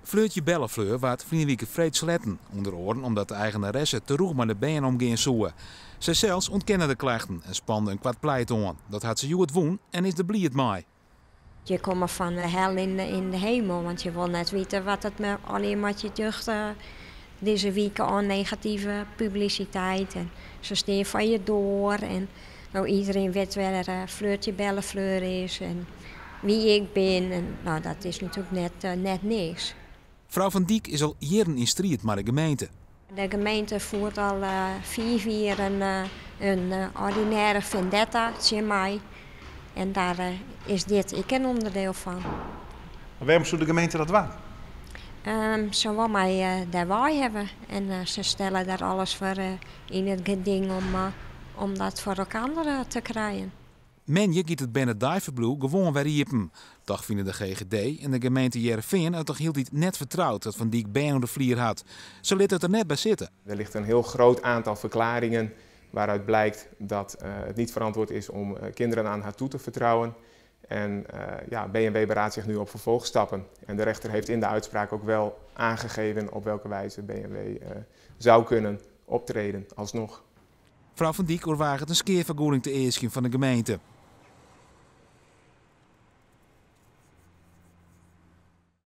Fleurtje Bellefleur waard ferline wike freed sletten, ûnder oaren omdat de eigenaresse te rûch mei de bern omgean soe. Sy sels ûntkende de klachten en spande in koart pleit oan. Dat hat se hjoed wûn en is der bliid mei. Je komme fan de hel yn de hemel, want je wolle net witte wat it me allegear moat je docht dizze wike oan negative publisiteit. En se stean foar je doar en no iedereen wit wêr Fleurtje Bellefleur is en wie ik bin. En no, dat is natuerlik net niks. Frou Van Dyk is al jierren yn striid mei de gemeente. De gemeente fiert al 5 jier in ordinêre vendetta tsjin my. En dêr is dit ek in ûnderdiel fan. Maar wêrom soe de gemeente dat dwaan? Se wol my dêr wei hawwe en se stelle dêr alles foar yn it geding om dat foar elkoar te krijen. Moandei giet it bernedeiferbliuw gewoan wer iepen. Dochs fine de GGD en de gemeente Hearrenfean it noch hieltyd net fertroud dat Van Dyk bern oer de flier hat. Se litte it der net by sitte. Er ligt een heel groot aantal verklaringen waaruit blijkt dat het niet verantwoord is om kinderen aan haar toe te vertrouwen. En ja, B&W beraadt zich nu op vervolgstappen. En de rechter heeft in de uitspraak ook wel aangegeven op welke wijze B&W zou kunnen optreden alsnog. Frou Van Dyk oerwaget in skeafergoeding te easkjen fan de gemeente.